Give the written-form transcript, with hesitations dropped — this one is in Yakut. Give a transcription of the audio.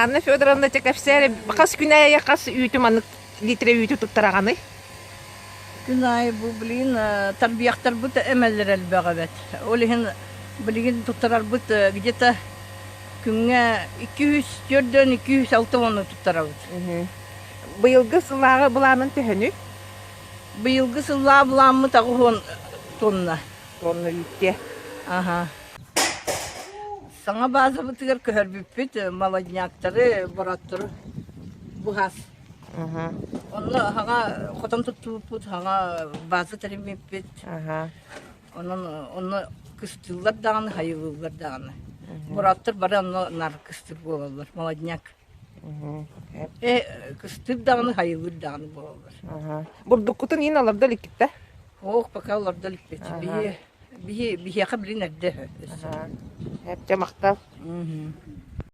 Анна Федоровна, дьэ кэпсээ хас күн аайы хас үүтү маннык литре үүтү туттараҕыный? Күн аайы бу билигин тарбыйахтарбыт эмэллэр элбэх эбит. Ол иһин билигин туттарарбыт где-то күҥҥэ 204 206 уону туттарабыт. Быйылгы сыллааҕы былаанын төһөнүй? Быйылгы сыллааҕы былааммыт 80 тонна. Тонна үүттэ. Аха. Саҥа баазабытыгар көһөрбүппүт молодняктары, бороттору быһаас. Онно хаҥа хотон туттубуппут, хаҥа бааза тэриммиппит. Онон онно кыстыыллар даҕаны, хайылыыллар даҕаны. Бороттор бары онно нар кыстыыр буолаллар, молодняк. Э, кыстыыр даҕаны, хайылыыр даҕаны буолаллар. Бурдуккутун иин олордо иликкит Ох, пока олордо иликпит. Биһи биһи биһиэхэ билин эрдэ өссө. Эптэ махтал.